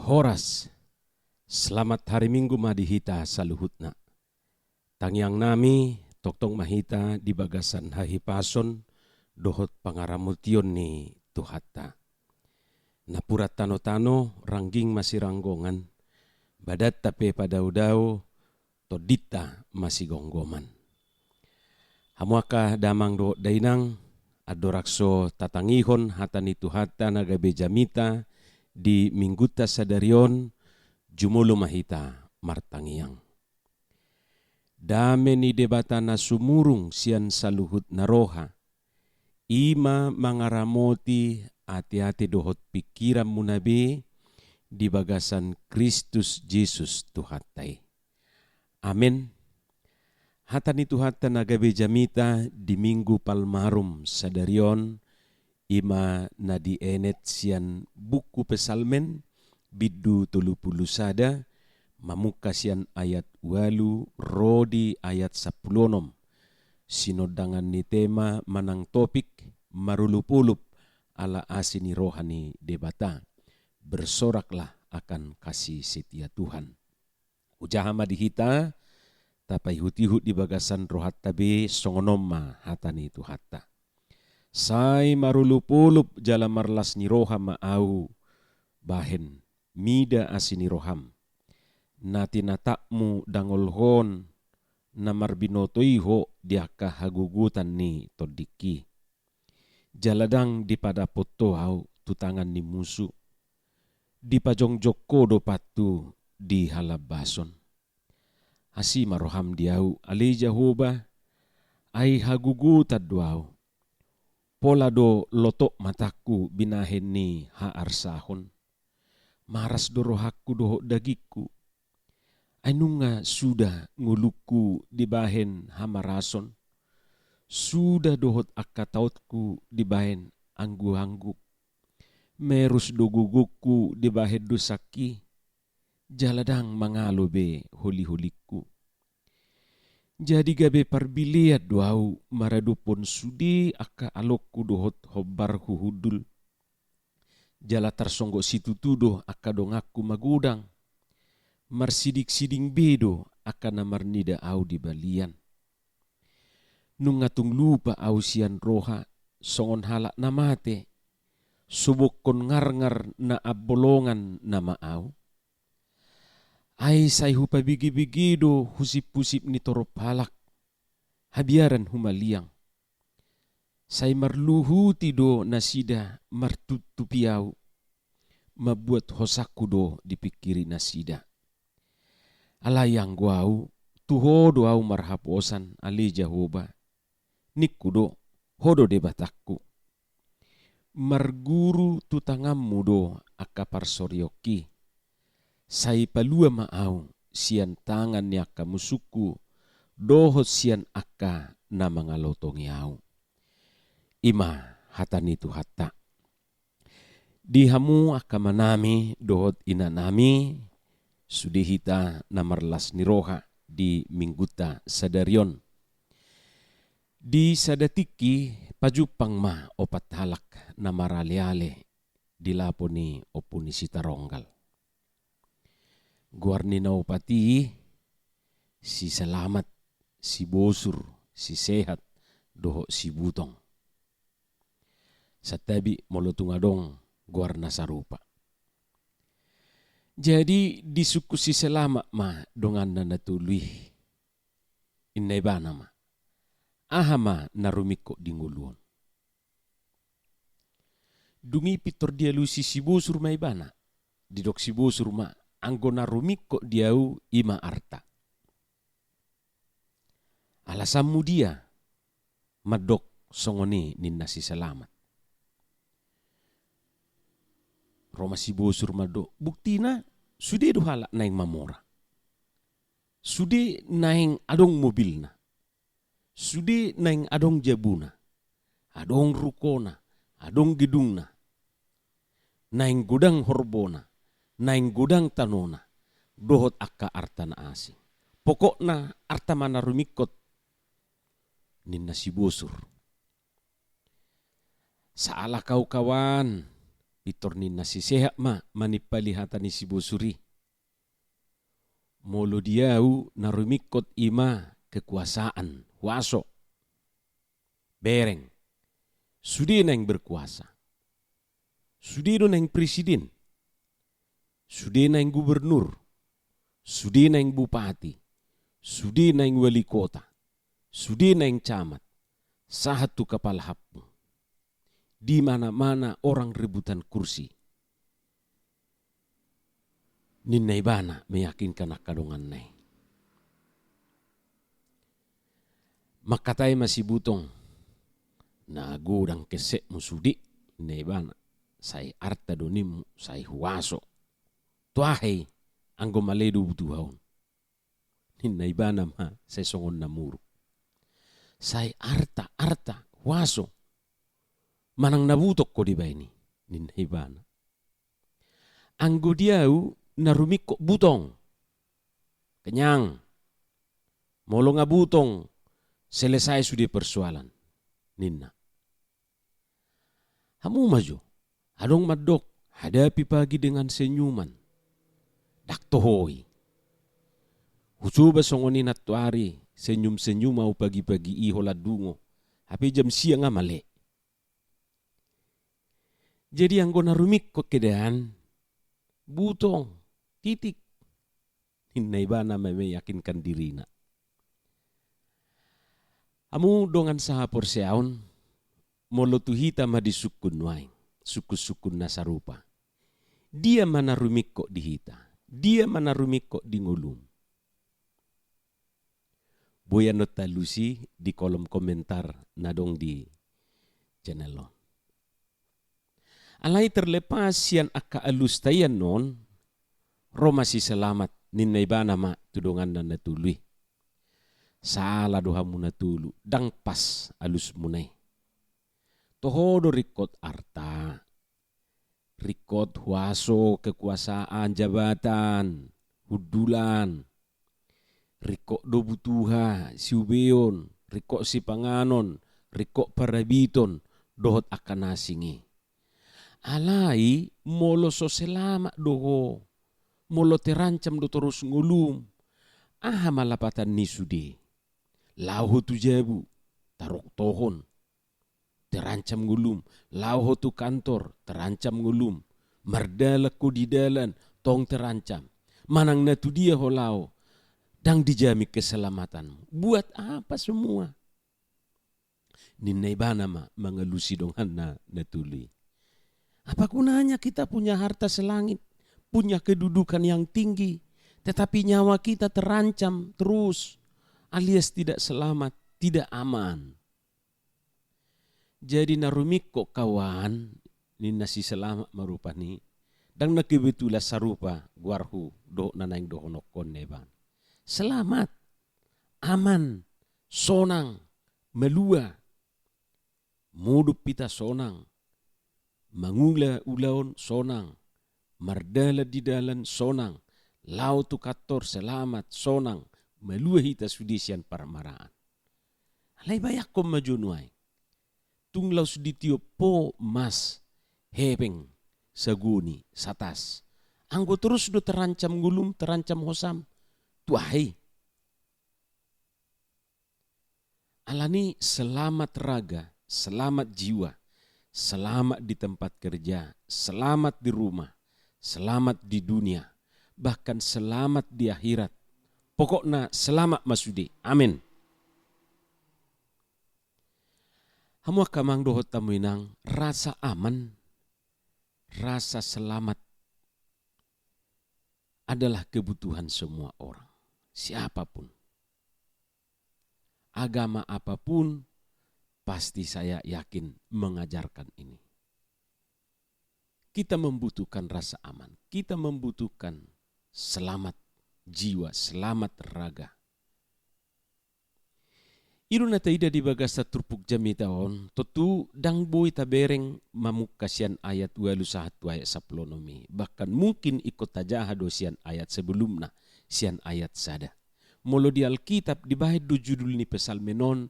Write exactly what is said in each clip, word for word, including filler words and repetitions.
Horas. Selamat hari Minggu ma di hita saluhutna. Tangiang nami, tongtong ma hita di bagasan hahipason dohot pangaramotion ni Tuhanta. Napuran tanotano, rangging masiranggongan, badanta pe padaodao, tondinta masigomgoman. Hamu angka damang dohot dainang, andorang so tatangihon hata ni Tuhanta na gabe jamita di Minggunta sadari on, jumolo ma hita martangiang. Dame ni Debata na sumurung sian saluhutna roha, i ma mangaramoti ateate dohot pingkiranmuna be di bagasan Kristus Jesus Tuhanta i. Amen. Hata ni Tuhanta na gabe jamita di Minggu Palmarum sadari on, i ma na dienet sian buku Psalmen, bindu tolu pulu sada, mamungka sian ayat ualu ro di ayat sampulu onom. Sinondangan ni tema manang topik, marolopolop ala asi ni roha ni Debata. Bersoraklah akan kasih setia Tuhan. Hujaha ma di hita, tapaihutihut di bagasan rohanta be, songon on ma hata ni Tuhanta. Sai marolopolop jala marlas ni roha ma ahu bahen mida asi ni roham, na tinatapmu dangolhon na marbinoto i ho di angka hagogotan ni tondingki. Jala ndang dipadapothon ho ahu tu tangan ni musu, dipajongjong ho do pantu di halambason. Asi ma roham di ahu, ale Jahowa, ai hagogotan do ahu. Pola do lotok matangku binahen ni haarsahon. Maras do rohangku dohot dagingku. Ai nunga suda ngolungku dibahen hamarason, suda dohot angka taonku dibahen angguanggu. Merus do gogongku dibahen dosangki, jala ndang mangalo be holiholingku. Jadi gabe parbilean do ahu maradophon sude angka alongku dohot hombarhu hundul. Jala tarsonggot situtu do angka donganku magodang. Marsidingsiding be do angka na marnida ahu di balian. Nunga tung lupa ahu sian roha, songon halak na mate, sobokhon ngarngar na ambolongan nama ahu. Ai sai hupabegebege do husiphusip ni torop halak, habiaran humaliang. Sai marluhuti do nasida martutupi ahu, mambuat hosangku do dipingkiri nasida. Alai anggo ahu, tu ho do ahu marhaposan, ale Jahowa, ningku do, ho do Debatangku. Marguru tu tanganmu do angka parsorionki. Sai palua ma ahu sian tangan ni angka musungku, dohot sian angka na mangalotongi ahu. I ma hata ni Tuhanta. Di hamu angka amanami dohot inanami, sude hita na marlas ni roha di minggunta sadari on. Di sada tingki pajumpang ma opat halak na maraleale di lapo ni Ompu ni Sitaronggal. Goar ni na opat i, si Selamat, si Bosur, si Sehat, dohot si Butong. Santabi molo tung adong goar na sarupa. Jadi disungkun si Selamat ma donganna na tolu i. Ninna ibana ma, aha ma na rumingkot di ngolu on? Dung i pintor dialusi si Bosur ma ibana. Didok si Bosur ma, anggo na rumingkot di ahu i ma arta. Alasanmu dia mandok songon i, ninna si Selamat. Ro ma si Bosur mandok, buktina sude do halak naeng mamora. Sude naeng adong mobilna. Sude naeng adong jabuna. Adong rukona, adong gedungna. Naeng godang horbona, naeng godang tanona, dohot angka arta na asing. Pokokna arta ma na rumingkot, ninna si Bosur. Salah kau kawan, Pintor ninna si Sehat ma manimpali hata ni si Bosur i. Molo di ahu na rumingkot i ma kekuasaan, huaso. Bereng. Sude naeng berkuasa. Sude do naeng presiden. Sude naeng gubernur. Sude naeng bupati. Sude naeng wali kota. Sude naeng camat. Sahat tu kapala hampung. Di mana-mana orang rebutan kursi. Ninna ibana meyakinkan angka donganna i. Mangkatai ma si Butong. Na godang kesekmu sude, ninna ibana. Sai arta do nimmu, sai huaso. Tu aha i, anggo male do butuha on. Ninna ibana ma sai songon na muruk. Sai arta, arta, huaso. Manang na butong ho dibaen i, ninna ibana. Anggo di ahu na rumingkot butong. Kenyang. Molo nga butong, selesai sude persoalan, ninna. Hamu ma jo, adong mandok, hadapi pagi dengan senyuman. Ndang toho i. Hucoba songon i nantoari, senyum-senyum ahu pagi-pagi i holan dungo. Hape jam sia nga male. Jadi anggo na rumingkot keadaan, butong, titik. Ninna ibana ma meyakinkan dirina. Hamu dongan sahaporseaon, molo tu hita ma disungkun nuaeng, sungkun-sungkun na sarupa. Dia ma na rumingkot di hita, dia ma na rumingkot di ngolum. Boi annon taalusi di kolom komentar na adong di channel on. Alai terlepas sian angka alusta i annon, ro ma si Selamat, ninna ibana ma tu donganna na tolu i. Sala do hamu na tolu, ndang pas alusmuna i. Toho do ringkot arta, ringkot huaso, kekuasaan, jabatan, hundulan. Ringkot do butuha, siubeon, ringkot sipanganon, ringkot parabiton, dohot angka na asing i. Alai molo so selamat do ho, molo terancam do torus ngolum, aha ma lapatan ni sude? Laho ho tu jabu, taroktohon, terancam ngolum. Laho ho tu kantor, terancam ngolum. Mardalan ho di dalan, tong terancam. Manang na tu dia ho laho, ndang dijamin keselamatanmu. Buat apa semua? Ninna ibana ma mangalusi donganna na tolu i. Apa gunanya kita punya harta selangit, punya kedudukan yang tinggi, tetapi nyawa kita terancam terus, alias tidak selamat, tidak aman? Jadi na rumingkot kawan, ninna si Selamat ma rupani, ndang na kebetulan sarupa goarhu dohot na naeng dohononhon na ibana. Selamat, aman, sonang, malua. Modom hita sonang, mangula ulaon sonang, mardalan di dalan sonang, laho tu kantor selamat, sonang, malua hita sude sian parmaraan. Alai bayangkon ma jo nuaeng. Tung laos ditiop ho mas, hepeng, sagoni, satas. Anggo torus do terancam ngolum, terancam hosam, tu aha i? Alani selamat raga, selamat jiwa, selamat di tempat kerja, selamat di rumah, selamat di dunia, bahkan selamat di akhirat. Pokokna selamat ma sude. Amin. Hamu angka amang dohot hamu inang, rasa aman, rasa selamat adalah kebutuhan semua orang. Siapapun. Agama apapun, pasti saya yakin mengajarkan ini. Kita membutuhkan rasa aman. Kita membutuhkan selamat jiwa, selamat raga. I do na taida di bagasan turpuk jamita on, tontu ndang boi tabereng mamungka sian ayat ualu sahat tu ayat sampulu onom i. Bahkan mungkin ingkon tajaha do sian ayat sebelumna, sian ayat sada. Molo di Alkitab dibahen do judul ni psalmen on,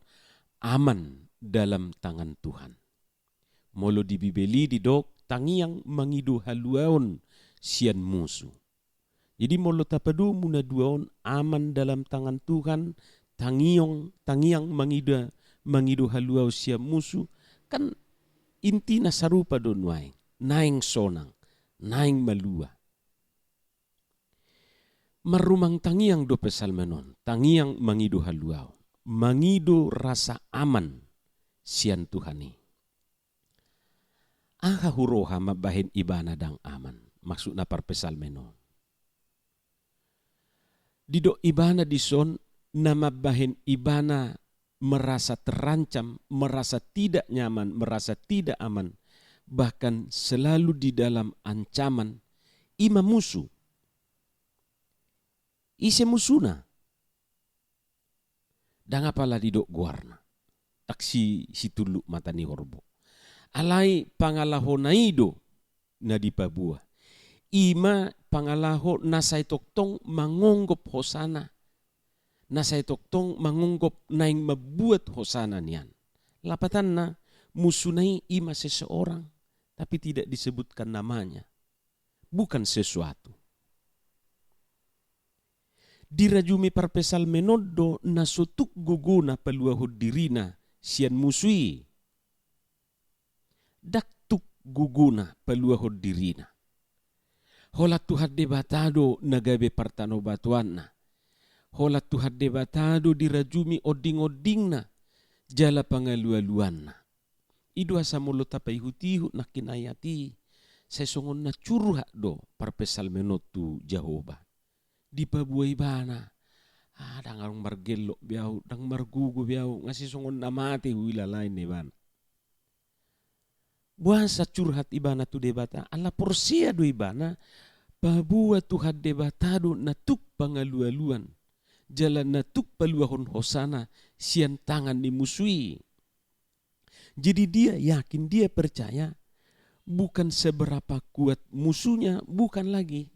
Aman dalam Tangan Tuhan. Molo di Bibel i didok, tangiang mangido haluaon sian musu. Jadi molo tapadomu na dua on, aman dalam tangan Tuhan, tangiang, tangiang mangido, mangido haluaon sian musu, kan intina sarupa do nuaeng, naeng sonang, naeng malua. Marrumang tangiang do psalmen on, tangiang mangido haluaon, mangido rasa aman sian Tuhan i. Aha huroha mambahen ibana ndang aman, maksudna parpsalmen on. Didok ibana dison na mambahen ibana merasa terancam, merasa tidak nyaman, merasa tidak aman, bahkan selalu di dalam ancaman, i ma musu. Ise musuna? Ndang apala didok goarna. Ndang si, situlluk mata ni horbo. Alai pangalahona i do na dipaboa. I ma pangalaho na sai tongtong mangonggop hosana. Na sai tongtong mangonggop naeng mambuat hosana nian. Lapatanna, musuna i, i ma seseorang, tapi tidak disebutkan namanya. Bukan sesuatu. Dirajumi parpsalmen on do na so tuk gogona paluahon dirina sian musu i. Ndang tuk gogona paluahon dirina. Holan Tuhan Debata do na gabe partanobatoanna. Holan Tuhan Debata do dirajumi ondingondingna jala pangalualuanna. I do asa molo tapaihutihut nangkin ayat i, sai songon na curhat do parpsalmen on tu Jahowa. Dipaboa ibana, ah, ndang adong margellok be ahu, ndang margogo be ahu, nga sai songon na mate huila lae, ninna ibana. Boasa curhat ibana tu Debata? Ala porsea do ibana, paboa Tuhan Debata do na tuk pangalualuan, jala na tuk paluahon hosana sian tangan ni musu i. Jadi dia yakin, dia percaya, bukan seberapa kuat musunya, bukan lagi.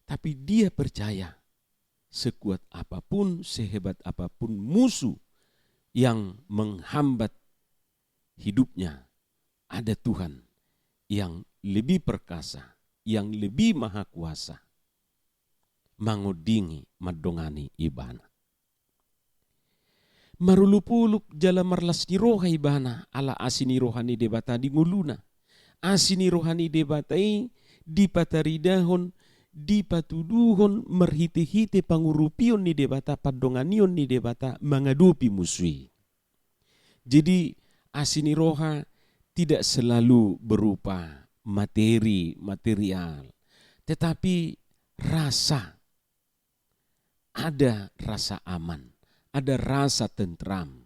Tapi dia percaya, sekuat apapun, sehebat apapun musuh yang menghambat hidupnya, ada Tuhan yang lebih perkasa, yang lebih maha kuasa, mangondingi, mandongani ibana. Marolopolop jala marlas ni roha ibana, ala asi ni roha ni Debata di ngoluna. Asi ni roha ni Debata i dipataridahon, dipatuduhon marhitehite pangurupion ni Debata, pandonganion ni Debata mangadopi musu i. Jadi, asi ni roha tidak selalu berupa materi, material, tetapi rasa. Ada rasa aman, ada rasa tentram.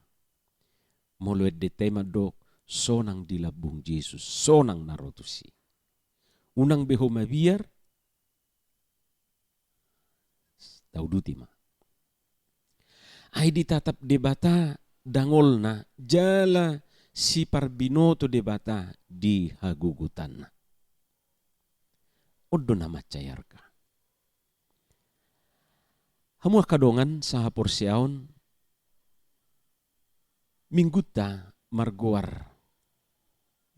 Molo endenta i mandok, sonang di lambung Jesus, sonang na ro tusi. Unang be ho mabiar, tauduti ma. Ai ditatap Debata dangolna, jala siparbinoto Debata di hagogotanna. On do na mansai arga. Hamu angka dongan sahaporseaon, minggunta margoar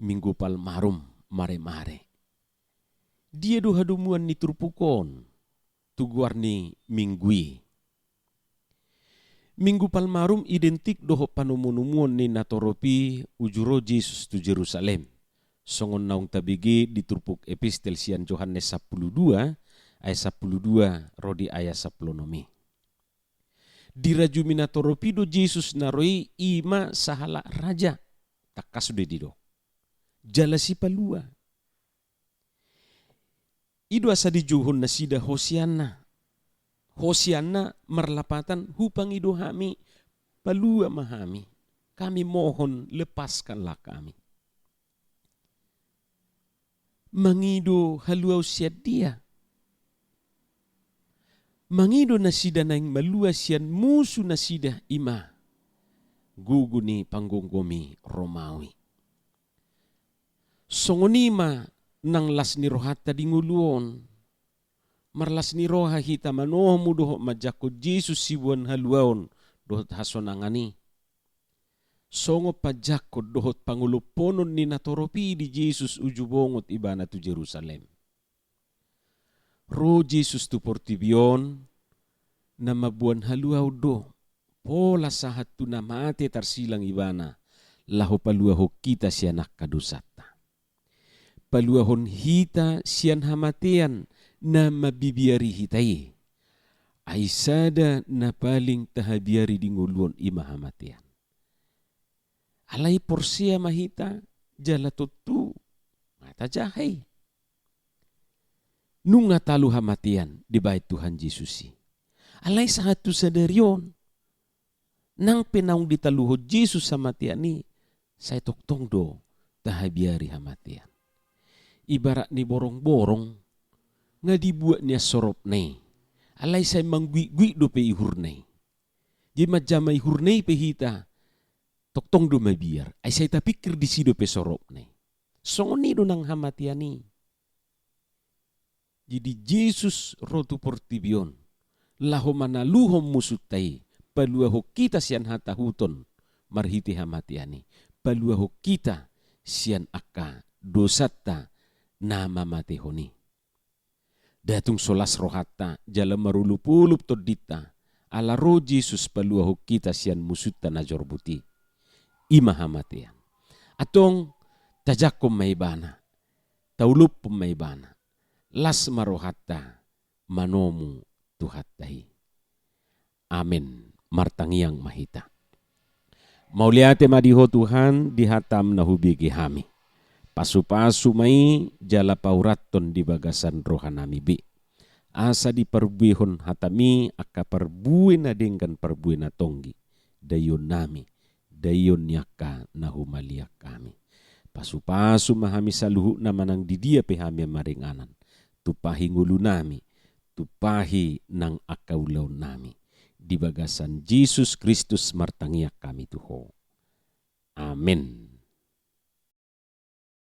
Minggu Palmarum, Maremare. Dia do hadomuan ni turpuk on tu goar ni minggu i? Minggu Palmarum identik dohot panomunomuon ni natorop i uju ro Jesus tu Jerusalem. Songon naung tabege di turpuk epistel sian Johannes sampulu dua, ayat sampulu dua ro di ayat sampulu onom i. Dirajumi natorop i do Jesus na ro i, i ma sahalak raja. Tangkas do i didok. Jala sipalua. I do asa dijouhon nasida Hosianna. Hosianna marlapatan, hupangido hami, palua ma hami. Kami mohon, lepaskanlah kami. Mangido haluaon sian dia? Mangido nasida naeng malua sian musu nasida, i ma gogo ni panggomgomi Romawi. Songon i ma nang las ni rohanta di ngolu on. Marlas ni roha hita manomu dohot manjangkon Jesus siboan haluaon dohot hasonangan i. songon panjangkon dohot pangolophonon ni natorop i di Jesus uju bongot ibana tu Jerusalem. Ro Jesus tu portibi on, na mamboan haluaon do, pola sahat tu na mate tarsilang ibana, laho paluahon hita sian angka dosanta. Paluahon hita sian hamatean na mambibiari hita i. Ai sada na paling tahabiari di ngolu on i ma hamatean. Alai porsea ma hita jala tontu ma tajaha i. Nunga talu hamatean dibahen Tuhan Jesus i. Alai sahat tu sadari on, nang pe naung ditaluhon Jesus hamatean i, sai tongtong do tahabiari hamatean. Ibarat ni borongborong, nga dibuat nian soropna i, alai sai mangguitguit dope ihurna i. Jadi manjama ihurna i pe hita, tongtong do mabiar, ai sai tapingkir disi dope soropna i. Songon i do nang hamatean i. Jadi Jesus ro tu portibi on, laho manaluhon musunta i, paluahon hita sian hatahuton marhite hamatean i, paluahon hita sian angka dosanta na mamatehon i. Nda tung so las rohanta jala marolopolop tondinta, ala ro Jesus paluahon hita sian musunta na jorbut i. I ma hamatean. Antong tajangkon ma ibana, taolophon ma ibana, las ma rohanta manomu Tuhanta i. Amen. Martangiang ma hita. Mauliate ma di Ho Tuhan, di hataM na hubege hami. Pasupasu ma i jala paurathon di bagasan rohanami be. Asa diparbuehon hataMi angka parbue na denggan, parbue na tonggi, daionnami, daion ni angka na humaliang hami. Pasupasu ma hami saluhutna manang di dia pe hami maringanan. Tumpahi ngolunami, tumpahi nang angka ulaonnami. Di bagasan Jesus Kristus martangiang hami tu Ho. Amen.